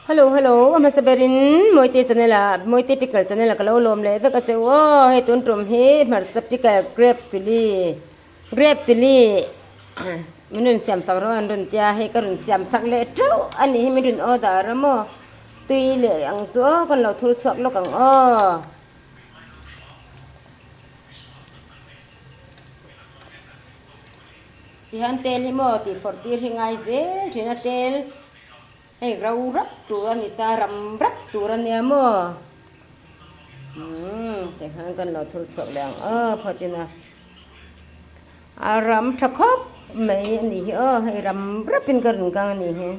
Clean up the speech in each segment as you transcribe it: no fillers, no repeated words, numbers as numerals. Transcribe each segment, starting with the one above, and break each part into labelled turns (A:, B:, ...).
A: Hello hello a hmasa berin Mawite channel ah Mawite pickle channel ah ka lo lawm leh vek a che u aw hei tun tum hi hmarcha pickle grape chilli grape chilli min rawn siam sak rawh an rawn tia hei ka rawn siam sak leh teuh a nih hi min rawn order a maw tui leh ang chu aw kan lo thur chhuak lawk ang aw. Tihian tel hi maw tih fawrh tir hi ngai zel thin a tel hei ro rap tur a ni ta ram rap tur a nia maw umm tikhan kan lo thur chhuak leh ang aw phawt ina a ram tha khawp mai a nih hi aw hei ram rap in ka rawn kang a nih hi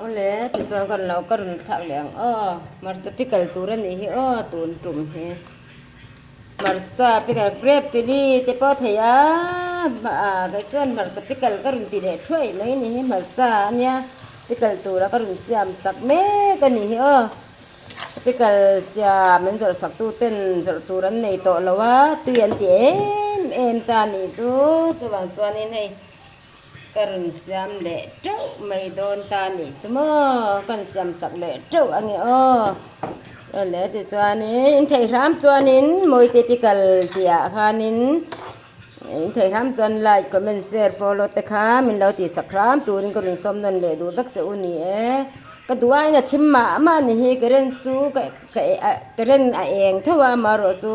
A: awle tichuan kan lo ka rawn thlak leh ang aw hmarcha pikal tur a nih hi aw tun tum hi. Hmarcha pickle grape chilli te pawh a thei a, kei chuan hmarcha pickle ka rawn ti leh thuai mai a ni hi hmarcha a nia pickle tura ka rawn siam sak mek a ni hi aw pickle siam an zawrh sak tu ten zawrh tur an nei tawh lo a tui an ti em em ta a nih chu chuvang chuanin hei ka rawn siam leh teuh mai dawn ta a nih chu maw ka rawn siam sak leh teuh a nge aw awle tichuanin in theih hram chuanin mawite pikal tih ah khanin in theih hram chuan like comment share follow te kha min lo tih sak hram turin ka rawn sawm nawn leh duh vek che u ni e ka duh aiin a thim mah mah a ni hi current chu current a eng tho a amaherawhchu chu.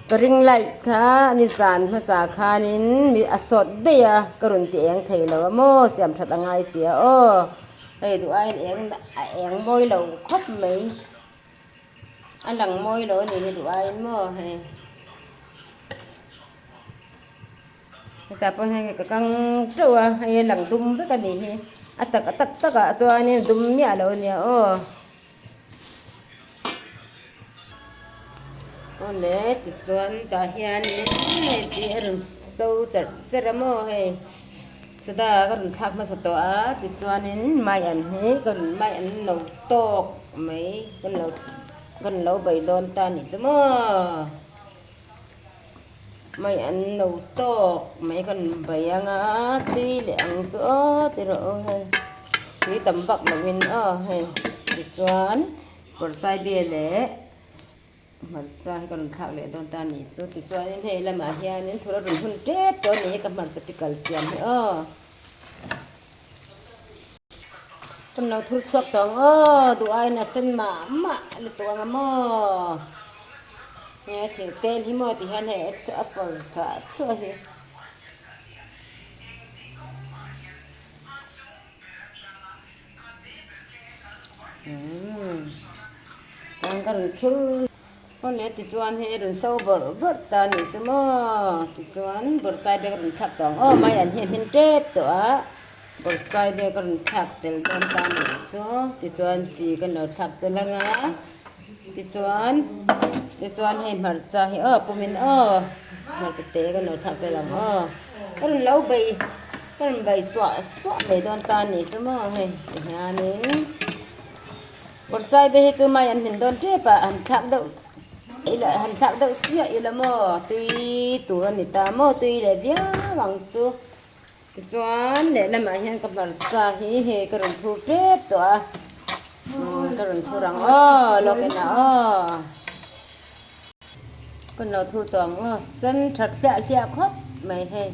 A: Ka ring light kha nizan hmasa khanin mi a sawt daih a, ka rawn ti eng thei lo a maw, siam that a ngai sia aw. Hei duh aiin eng a eng mawi lo khawp mai, a lang mawi lo a ni hi duh aiin maw hei. Hetah pawh hian ka kang teuh a, hei a lang dum vek a nih hi, a tak a tak takah chuanin a dum miah lo a nia aw. Awle tichuan tah hianin hei tih a rawn so cherh cherh a maw hei sada ka rawn thlak hmasa tawh a tichuanin mai an hi ka rawn mai an lo tawk mai kan lo kan lo bei dawn ta a nih chu maw mai an lo tawk mai kan bei anga tui leh ang chu aw ti rawh u hei tui tam vak lovin aw hei tichuan kawrfai bia leh hmarcha hi ka rawn thlak leh dawn ta a nih chu tichuanin hei lamah hianin thur a rawn hun tep tawh a ni hi ka hmarcha pikal siam hi aw kan lo thur chhuak tawh ang aw duh aiin a sen mah mah lutuk ang a maw. He thil tel hi maw ti hian hei a fawr thlah thluah hi. Umm chuan ka rawn thur hawn leh tichuan hei a rawn so bawrh bawrh ta a nih chu maw tichuan bawrhsai bag a rawn thlak tawh ang aw mai an hi a hmin tep tawh a bawrhsai bag a rawn thlak tel dawn ta a nih chu tichuan chi kan lo thlak tel ang a. Tichuan tichuan hei hmarcha hi aw pumin aw hmarcha te kan lo thlak vel ang aw ka rawn lo bei ka rawn bei suah suah mai dawn ta a nih chu maw hei tihianin bawrhsai te hi chu mai an hmin dawn tep a han thlak deuh ila han thlak deuh chiah ila maw tui tur a ni ta maw tui leh viau ang chu tichuan lehlamah hian ka hmarcha hi hei ka rawn thur tep tawh a. Ka rawn thur ang aw lawk enah aw ka lo thur tawh ang aw sen that hliah hliah khawp mai hei.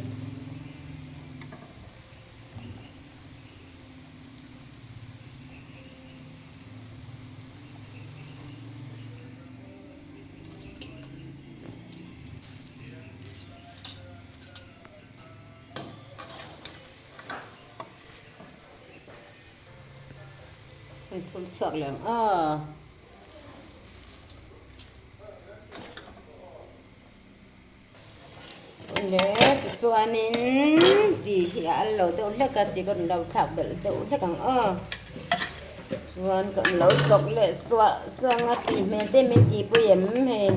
A: An phur chhuak leh ang aw. Awle tichuanin chi hi a al lo deuh hlek a chi ka rawn lo thlak belh deuh hlek ang aw. Chuan ka rawn lo chawk leh suah suah ang a tih hmel te min tihpui em hei.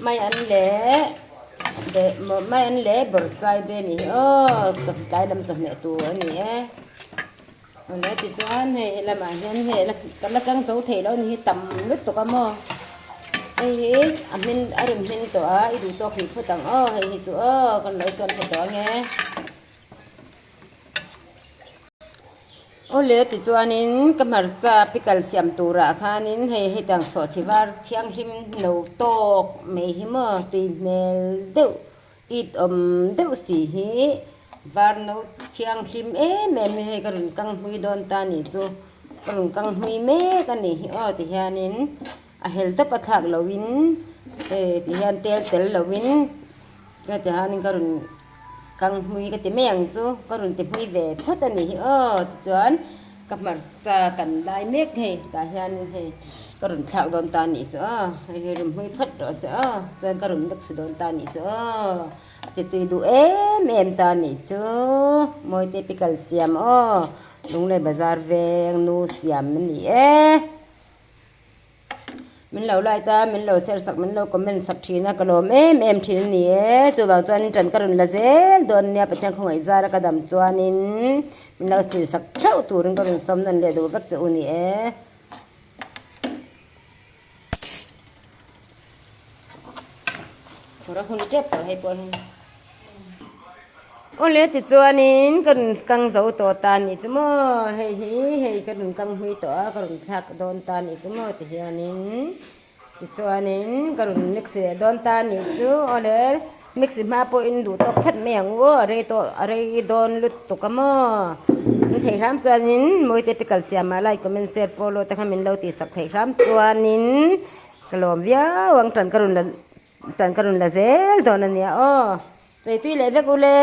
A: Mai an leh mai an leh bawrhsai ve a nih hi aw tlai lam chawhmeh tur a ni e awle tichuan hei helamah hian hei ka la kang zo thei lo a ni hi tam lutuk a maw hei hi a hmin a rawn hmin tawh a i duh tawk hrih phawt ang aw hei hi chu aw kan lo chuan phawt tawh ang e. Awle tichuanin ka hmarcha pickle siam turah khanin hei hetiang chhuahchhi var thianghlim no tawk mai hi maw tui hmel deuh it awm deuh si hi var no thianghlim em em hi hei ka rawn kang hmui dawn ta nih chu ka rawn kang hmui mek a nih hi aw tihianin a hel dap a thlak loin hei tihian tel tel loin Ka ti hanin ka rawn kang hmui ka ti mai ang chu, ka rawn ti hmui ve phawt a nih hi aw tichuan ka hmarcha kan lai mek hei tah hianin hei ka rawn thlak dawn ta a nih chu aw, hei hi rawn hmui phawt rawh se aw chuan ka rawn mix dawn ta a nih chu aw, a ti tui duh em em ta a nih chu, Mawite pickle siam aw, Lunglei bazar veng nu siam a ni e. Min lo like a, min lo share sak, min lo comment sak thin a, ka lawm em em thin a ni e. Chuvang chuanin tan ka rawn la zel dawn nia, Pathian khawngaih zara ka dam chuanin min lo thlir sak theuh turin ka rawn sawm nawn leh duh vek che u ni e. Phur a hun tep tawh hei pawh hi. Awle tichuanin ka rawn kang zo tawh ta nih chu maw hei hi hei ka rawn kang hmui tawh a ka rawn thlak dawn ta nih chu maw tihianin tichuanin ka rawn mix leh dawn ta nih chu awle mix hma pawhin duh tawk phat mai ang u aw a rei tawh a rei dawn lutuk a maw in theih hram chuanin mawite pickle siamah like comment share follow te kha min lo tihsak theih hram chuanin ka lawm viau ang tan ka rawn la Tan ka rawn la zel dawn a nia aw. Chei tui leh vek ule.